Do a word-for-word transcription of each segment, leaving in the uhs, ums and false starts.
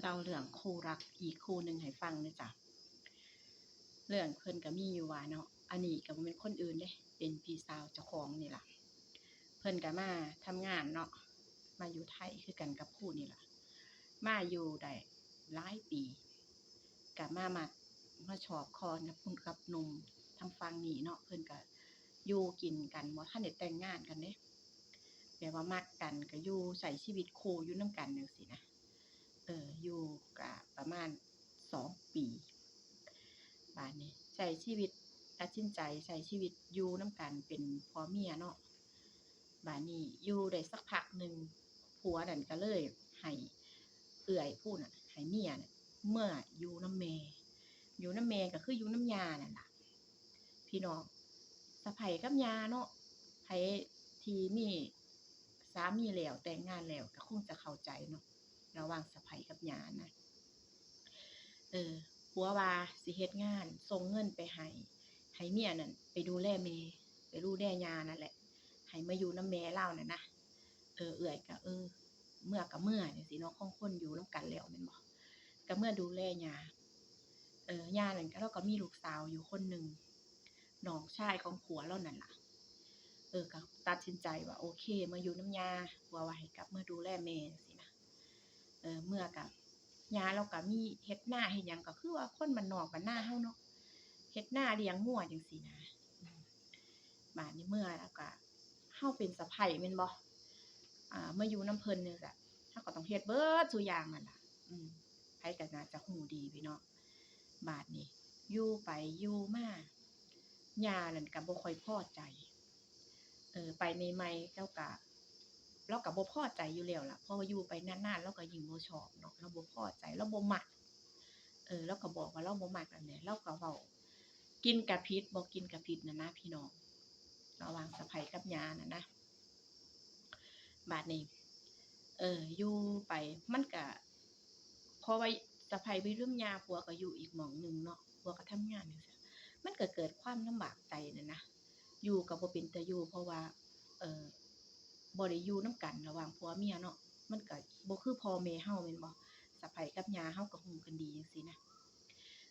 เล่าเรื่องคู่รักอีกคู่หนึ่งให้ฟังเด้อจ้ะ เรื่องเพิ่นก็มีอยู่ว่าเนาะ อันนี้ก็บ่แม่นคนอื่นเด้ เป็นพี่สาวเจ้าของนี่ล่ะ เพิ่นก็มาทำงานเนาะ มาอยู่ไทยคือกันกับคู่นี่ล่ะ มาอยู่ได้หลายปี ก็มามักมาชอบคอกับผู้ กับหนุ่มทางฝั่งนี้เนาะ เพิ่นก็อยู่กินกัน บ่ทันได้แต่งงานกันเด้ แบบว่ามักกันก็อยู่ใช้ชีวิตคู่อยู่นำกันจั่งซี้นะ เออ อยู่ก็ประมาณสองปี บาดนี้ใช้ชีวิต ตัดสินใจใช้ชีวิตอยู่นำกันเป็นผัวเมียเนาะ บาดนี้อยู่ได้สักพักหนึ่ง ผัวนั่นก็เลยให้เอื้อยผู้นั้น ให้เมียน่ะเมืออยู่นำแม่ อยู่นำแม่ก็คืออยู่นำย่านั่นล่ะ พี่น้อง สะใภ้กับย่าเนาะ ไผที่มีสามีแล้ว แต่งงานแล้วก็คงจะเข้าใจเนาะ ระหว่างสะใภ้กับย่านะ เออ ผัวว่าสิเฮ็ดงานส่งเงินไปให้ ให้เมียนั่นไปดูแลแม่ ไปดูแลย่านั่นแหละ ให้มาอยู่นำแม่ลาวนั่นนะ เออ เอื้อยก็ เออ เมือก็เมือจั่งซี้เนาะ ของคนอยู่นำกันแล้วแม่นบ่ ก็เมือดูแลย่า เออ ย่านั่นก็ ลาวก็มีลูกสาวอยู่คนหนึ่ง น้องชายของผัวลาวนั่นล่ะ เออ ก็ตัดสินใจว่าโอเค มาอยู่นำย่า ผัวว่าให้กลับมาดูแลแม่จั่งซี้นะ เออ เมือก็ ย่าลาวก็มีเฮ็ดนาเฮ็ดหยัง ก็คือว่าคนบ้านนอกบ้านนาเฮาเนาะ เฮ็ดนาเลี้ยงงัวจั่งซี้นะ อืม บาดนี้เมือลาวก็ เฮาเป็นสะใภ้แม่นบ่ อ่า มาอยู่นำเพิ่นจั่งซี้ เฮาก็ต้องเฮ็ดเบิดซุอย่างนั่นล่ะ อืม ไผก็น่าจะฮู้ดีพี่น้อง บาดนี้อยู่ไปอยู่มา ย่านั่นก็บ่ค่อยพอใจ เออ ไปใหม่ๆ ลาวก็ ลาวก็บ่พอใจอยู่แล้วล่ะ เพราะว่าอยู่ไปนานๆ ลาวก็ยิ่งบ่ชอบเนาะ ลาวบ่พอใจ ลาวบ่มัก เออ ลาวก็บอกว่าลาวบ่มักนั่นแหละ ลาวก็เว้า กินก็ผิด บ่กินก็ผิดนั่นนะพี่น้อง ระหว่างสะใภ้กับย่านั่นนะ บาดนี้ เออ อยู่ไป มันก็ เพราะว่าสะใภ้ไปอยู่นำย่า ผัวก็อยู่อีกหม่องหนึ่งเนาะ ผัวก็ทำงานจั่งซี้ มันก็เกิดความลำบากใจนั่นนะ อยู่ก็บ่เป็นตาอยู่ เพราะว่า เออ บ่ได้อยู่นำกันระหว่างผัวเมียเนาะ มันก็บ่คือพ่อแม่เฮาแม่นบ่ สะใภ้กับย่าเฮาก็ฮู้กันดีจั่งซี้นะ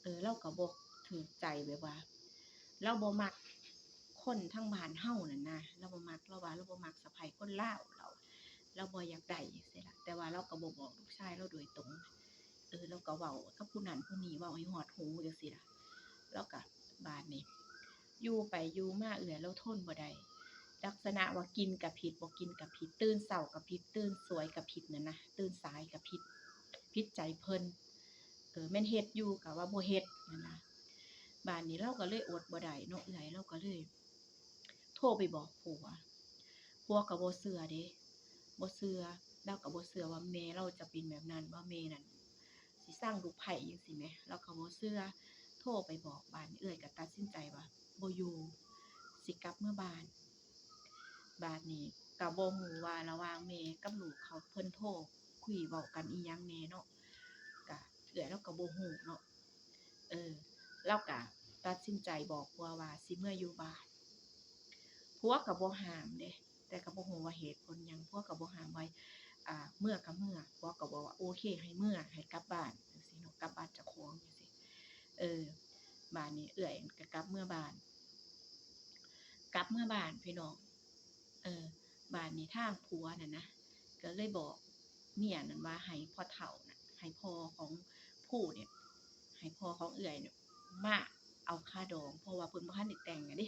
เออ ลาวก็บ่ถูกใจ แบบว่าลาวบ่มักคนทางบ้านเฮานั่นนะ ลาวบ่มัก ลาวว่าลาวบ่มักสะใภ้คนลาว ลาว ลาวบ่อยากได้จั่งซี้ล่ะ แต่ว่าลาวก็บ่บอกลูกชายลาวโดยตรง เออ ลาวก็เว้ากับผู้นั้นผู้นี้ เว้าให้ฮอดหูจั่งซี้ล่ะ ลาวก็ บาดนี้ อยู่ไปอยู่มาเอื้อยลาวทนบ่ได้ ลักษณะว่ากินก็ผิด บ่กินก็ผิด ตื่นเช้าก็ผิด ตื่นสวยก็ผิดนั่นนะ ตื่นสายก็ผิด ผิดใจเพิ่น เออ แม่นเฮ็ดอยู่ก็ว่าบ่เฮ็ดนั่นนะ บาดนี้ลาวก็เลยอดบ่ได้เนาะ เอื้อยลาวก็เลยโทรไปบอกผัว ผัวก็บ่เชื่อเด้ บ่เชื่อ ลาวก็บ่เชื่อว่าแม่ลาวจะเป็นแบบนั้น ว่าแม่นั่นสิซังลูกใผจั่งซี้แหม ลาวก็บ่เชื่อ โทรไปบอก บาดนี้เอื้อยก็ตัดสินใจว่าบ่อยู่ สิกลับเมือบ้าน บาดนี้ก็บ่ฮู้ว่าระหว่างแม่กับลูกเขาเพิ่นโทรคุยเว้ากันอีหยังแหน่เนาะ ก็เอื้อยลาวก็บ่ฮู้เนาะ เออ ลาวก็ตัดสินใจบอกผัวว่าสิเมืออยู่บ้าน ผัวก็บ่ห้ามเด้ แต่ก็บ่ฮู้ว่าเหตุผลหยัง ผัวก็บ่ห้ามว่า อ่า เมือก็เมือ ผัวก็บอกว่าโอเค ให้เมือ ให้กลับบ้านจั่งซี้เนาะ กลับบ้านเจ้าของจั่งซี้ เออ บาดนี้เอื้อยก็กลับเมือบ้าน กลับเมือบ้านพี่น้อง เออ บาดนี้ทางผัวนั่นนะ ก็เลยบอกเมียนั่นว่าให้พ่อเฒ่าน่ะ ให้พ่อของผู้เนี่ย ให้พ่อของเอื้อยเนี่ย มาเอาคาดอง เพราะว่าเพิ่นบ่ทันได้แต่งกันเด้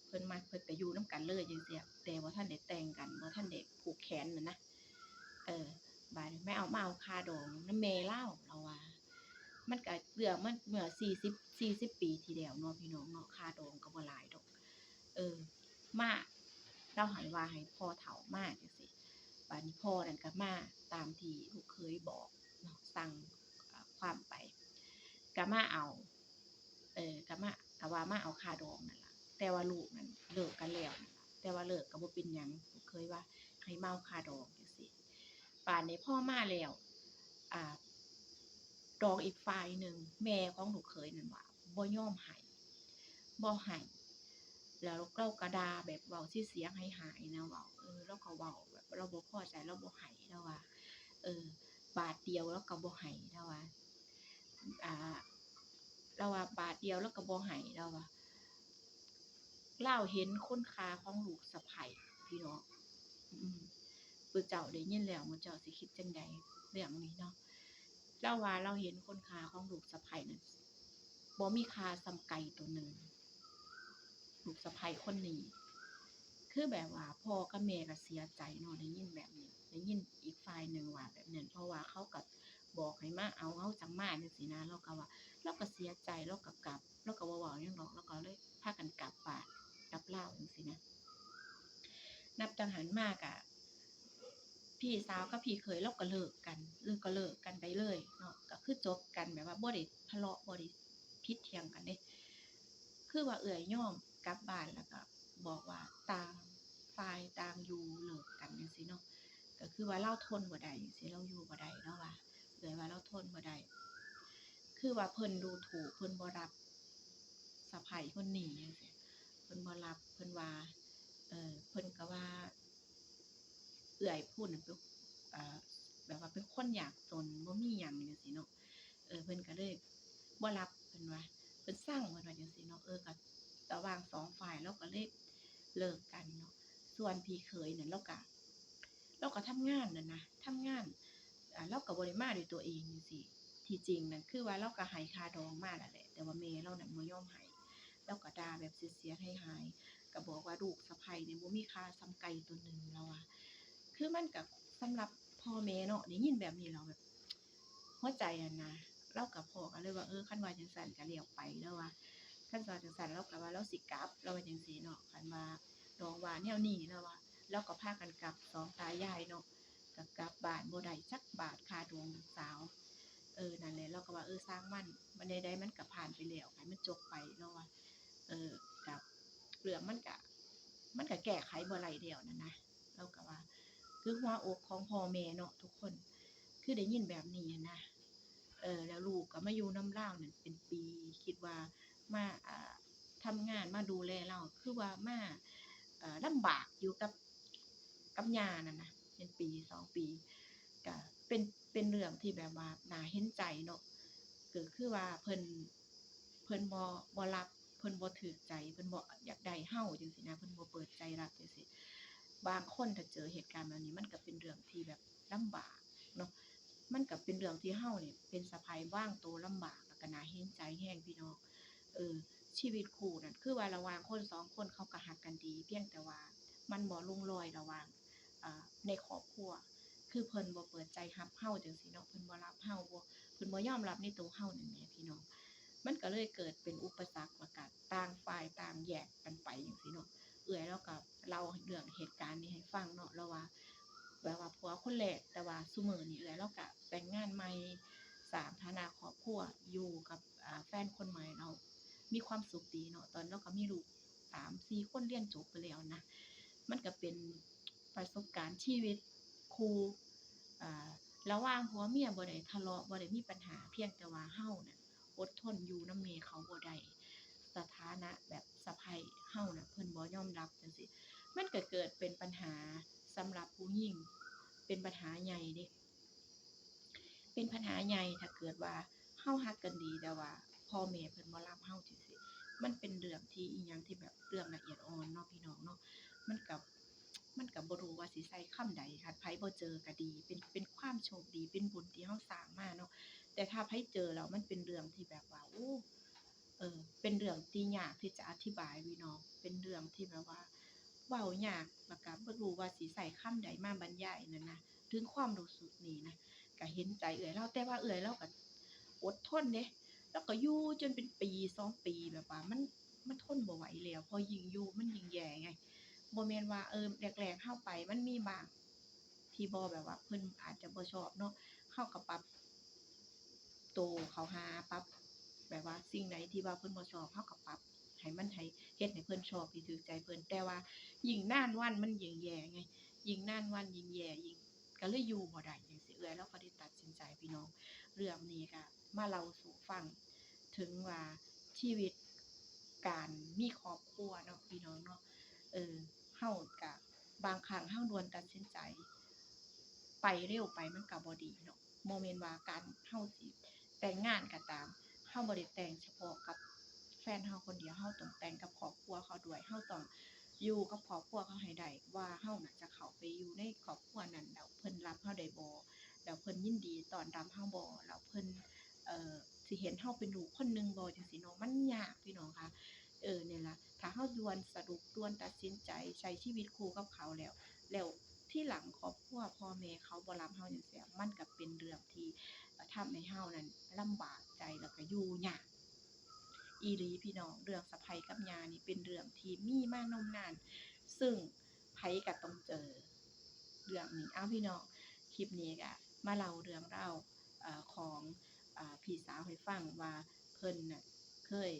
เพิ่นมา เพิ่นก็อยู่นำกันเลยจั่งซี้ แต่บ่ทันได้แต่งกัน บ่ทันได้ผูกแขนนั่นนะ เออ บาดนี้แม่เอา มาเอาคาดองนำแม่ลาว ลาวว่า มันก็เรื่องมันเมื่อสี่สิบ สี่สิบปีที่แล้วเนาะพี่น้องเนาะ คาดองก็บ่หลายดอก เออ มา ลาวให้ว่าให้พ่อเฒ่ามาจั่งซี้ บาดนี้พ่อนั่นก็มาตามที่ลูกเขยบอกเนาะ สั่ง อ่า ความไป ก็มาเอา เออ ก็มา ก็ว่ามาเอาคาดองนั่นล่ะ แต่ว่าลูกนั่นเลิกกันแล้วนั่นล่ะ แต่ว่าเลิกก็บ่เป็นหยัง ลูกเขยว่าให้มาเอาคาดองจั่งซี้ บาดนี้พอมาแล้ว อ่า ดองอีกฝ่ายหนึ่ง แม่ของลูกเขยนั่นว่าบ่ยอมให้ บ่ให้ แล้วลาวก็ด่าแบบเว้าเสียหายๆ นะ เว้า เออ ลาวก็เว้าแบบลาวบ่พอใจ ลาวบ่ให้ ลาวว่า เออ บาทเดียวลาวก็บ่ให้ ลาวว่า อ่า ลาวว่าบาทเดียวลาวก็บ่ให้ ลาวว่า ลาวเห็นคุณค่าของลูกสะใภ้ พี่น้อง อืม ผู้เจ้าได้ยินแล้ว หมู่เจ้าสิคิดจั่งใดเรื่องนี้เนาะ ลาวว่าลาวเห็นคุณค่าของลูกสะใภ้นั่น บ่มีค่าส่ำไก่ตัวหนึ่ง ลูกสะใภ้คนนี้ คือแบบว่าพ่อกับแม่ก็เสียใจเนาะ ได้ยินแบบนี้ ได้ยินอีกฝ่ายหนึ่งว่าแบบนั้น เพราะว่าเขาก็บอกให้มาเอา เขาจั่งมาจั่งซี้นะ ลาวก็ว่า ลาวก็เสียใจ ลาวก็กลับ ลาวก็บ่เว้าหยังดอก ลาวก็เลยพากันกลับบ้าน กลับลาวจั่งซี้นะ นับแต่หั้นมาก็ พี่สาวกับพี่เขยลาวก็เลิกกัน เลิกก็เลิกกันไปเลยเนาะ ก็คือจบกันแบบว่าบ่ได้ทะเลาะ บ่ได้ผิดเถียงกันเด้ คือว่าเอื้อยยอมกลับบ้าน แล้วก็บอกว่าต่างฝ่ายต่างอยู่ เลิกกันจั่งซี้เนาะ ก็คือว่าลาวทนบ่ได้จั่งซี้ ลาวอยู่บ่ได้ ลาวว่า เอื้อยว่าลาวทนบ่ได้ คือว่าเพิ่นดูถูก เพิ่นบ่รับสะใภ้คนนี้จั่งซี้ เพิ่นบ่รับ เพิ่นว่า เอ่อ เพิ่นก็ว่า เอื้อยผู้นั้นเป็น เอ่อ แบบว่าเป็นคนยากจน บ่มีหยังจั่งซี้เนาะ เออ เพิ่นก็เลยบ่รับ เพิ่นว่า เพิ่นซัง เพิ่นว่าจั่งซี้เนาะ เออ ก็ระหว่างสองฝ่ายลาวก็เลยเลิกกันเนาะ ส่วนพี่เขยนั่นลาวก็ ลาวก็ทำงานนั่นนะ ทำงาน อ่า ลาวก็บ่ได้มาด้วยตัวเองจั่งซี้ ที่จริงนั่นคือว่าลาวก็ให้ค่าดองมาแล้วแหละ แต่ว่าแม่ลาวนั่นบ่ยอมให้ ลาวก็ด่าแบบเสียดๆหายๆ ก็บอกว่าลูกสะใภ้นี่บ่มีค่าส่ำไก่ตัวหนึ่ง ลาวว่า คือมันก็สำหรับพ่อแม่เนาะ ได้ยินแบบนี้แล้วแบบ หัวใจหั้นนะ ลาวก็ พ่อก็เลยว่า เออ คันว่าจั่งซั้นก็แล้วไป ลาวว่า คันว่าจั่งซั้น ลาวก็ว่าลาวสิกลับ ลาวว่าจั่งซี้เนาะ คันว่าน้องว่าแนวนี้ ลาวว่า ลาวก็พากันกลับ สองตายายเนาะ ก็กลับบ้านบ่ได้จักบาท ค่าดองลูกสาว เออ นั่นแหละ ลาวก็ว่า เออ ซ่างมัน มันใดๆมันก็ผ่านไปแล้ว ให้มันจบไป ลาวว่า เออ ก็เรื่องมันก็ มันก็แก้ไขบ่ได้แล้วนั่นนะ ลาวก็ว่า คือหัวอกของพ่อแม่เนาะทุกคน คือได้ยินแบบนี้หั้นนะ เออ แล้วลูกก็มาอยู่นำลาวนั่นเป็นปี คิดว่ามา อ่า ทำงานมาดูแลลาว คือว่ามา เอ่อ ลำบากอยู่กับ กับย่านั่นนะ เป็นปีสองปี ก็เป็น เป็นเรื่องที่แบบว่าน่าเห็นใจเนาะ ก็คือว่าเพิ่น เพิ่นบ่ บ่รับ เพิ่นบ่ถืกใจ เพิ่นบ่อยากได้เฮาจั่งซี้นะ เพิ่นบ่เปิดใจรับจั่งซี้ บางคนถ้าเจอเหตุการณ์แบบนี้ มันก็เป็นเรื่องที่แบบลำบากเนาะ มันก็เป็นเรื่องที่เฮานี่เป็นสะใภ้วางตัวลำบาก แล้วก็น่าเห็นใจแฮงพี่น้อง เออ ชีวิตคู่นั่น คือว่าระหว่างคนสองคนเขาก็ฮักกันดี เพียงแต่ว่ามันบ่ลงรอยระหว่าง อ่า ในครอบครัว คือเพิ่นบ่เปิดใจรับเฮาจั่งซี้เนาะ เพิ่นบ่รับเฮา บ่ เพิ่นบ่ยอมรับในตัวเฮานั่นแหมพี่น้อง มันก็เลยเกิดเป็นอุปสรรค แล้วก็ต่างฝ่ายต่างแยกกันไปจั่งซี้เนาะ เอื้อยลาวก็เล่าเรื่องเหตุการณ์นี้ให้ฟังเนาะ ลาวว่า แบบว่าผัวคนแรก แต่ว่าซุมื้อนี้เอื้อยลาวก็แต่งงานใหม่ สร้างฐานะครอบครัว อยู่กับ อ่า แฟนคนใหม่ ลาวมีความสุขดีเนาะ ตอนลาวก็มีลูกสามสี่คน เรียนจบไปแล้วนะ มันก็เป็นประสบการณ์ชีวิตคู่ อ่า ระหว่างผัวเมียบ่ได้ทะเลาะ บ่ได้มีปัญหา เพียงแต่ว่าเฮาน่ะอดทนอยู่นำแม่เขาบ่ได้ สถานะแบบสะใภ้เฮาน่ะเพิ่นบ่ยอมรับจั่งซี้ มันก็เกิดเป็นปัญหาสำหรับผู้หญิง เป็นปัญหาใหญ่เด้ เป็นปัญหาใหญ่ ถ้าเกิดว่าเฮาฮักกันดี แต่ว่าพ่อแม่เพิ่นบ่รับเฮาจั่งซี้ มันเป็นเรื่องที่อิหยังที่แบบเรื่องละเอียดอ่อนเนาะพี่น้องเนาะ มันก็ มันก็บ่รู้ว่าสิใส่คำใด คันไผบ่เจอก็ดี เป็น เป็นความโชคดี เป็นบุญที่เฮาสร้างมาเนาะ แต่ถ้าไผเจอแล้วมันเป็นเรื่องที่แบบว่า โอ้ เออ เป็นเรื่องที่ยากที่จะอธิบายพี่น้อง เป็นเรื่องที่แบบว่าเว้ายาก แล้วก็บ่รู้ว่าสิใช้คำใดมาบรรยายนั่นนะ ถึงความรู้สึกนี้นะ ก็เห็นใจเอื้อยลาว แต่ว่าเอื้อยลาวก็อดทนเด้ ลาวก็อยู่จนเป็นปีสองปี แบบว่ามัน มันทนบ่ไหวแล้ว พอยิ่งอยู่มันยิ่งแย่ไง บ่แม่นว่า เออ แรกๆ เฮาไปมันมีบ้าง ที่บ่ แบบว่าเพิ่นอาจจะบ่ชอบเนาะ เฮาก็ปรับโตเข้าหา ปรับ แบบว่าสิ่งใดที่ว่าเพิ่นบ่ชอบ เฮาก็ปรับให้มัน ให้ เฮ็ดให้เพิ่นชอบ ที่ถืกใจเพิ่น แต่ว่ายิ่งนานวันมันยิ่งแย่ไง ยิ่งนานวันยิ่งแย่ ยิ่ง ก็เลยอยู่บ่ได้จั่งซี้ เอื้อยลาวก็ได้ตัดสินใจพี่น้อง เรื่องนี้ก็มาเล่าสู่ฟัง ถึงว่าชีวิตการมีครอบครัวเนาะพี่น้องเนาะ เออ เฮาก็ บางครั้งเฮาด่วนตัดสินใจ ไปเร็วไปมันก็บ่ดีเนาะ บ่แม่นว่าการเฮาสิแต่งงานก็ตาม เฮาบ่ได้แต่งเฉพาะกับแฟนเฮาคนเดียว เฮาต้องแต่งกับครอบครัวเขาด้วย เฮาต้องอยู่กับครอบครัวเขาให้ได้ ว่าเฮาน่ะจะเข้าไปอยู่ในครอบครัวนั้นแล้วเพิ่นรับเฮาได้บ่ แล้วเพิ่นยินดีต้อนรับเฮาบ่ แล้วเพิ่น เอ่อ สิเห็นเฮาเป็นลูกคนหนึ่งบ่ จั่งซี้เนาะ มันยากพี่น้องคะ เออ เนี่ยล่ะ ถ้าเฮาด่วนสรุป ด่วนตัดสินใจใช้ชีวิตคู่กับเขาแล้ว แล้วทีหลังครอบครัวพ่อแม่เขาบ่รับเฮาจั่งซี้ มันก็เป็นเรื่องที่ เอ่อ ทำให้เฮานั้นลำบากใจ แล้วก็อยู่ยากอีหลีพี่น้อง เรื่องสะใภ้กับย่านี่เป็นเรื่องที่มีมานมนาน ซึ่งไผก็ต้องเจอเรื่องนี้ เอาพี่น้อง คลิปนี้ก็มาเล่าเรื่องราว เอ่อ ของ อ่า พี่สาวให้ฟังว่าเพิ่นน่ะเคย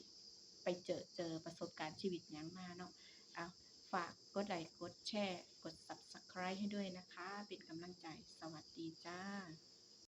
ไปเจอ เจอประสบการณ์ชีวิตหยังมาเนาะ เอา ฝากกดไลก์ กดแชร์ กด Subscribe ให้ด้วยนะคะ เป็นกำลังใจ สวัสดีจ้า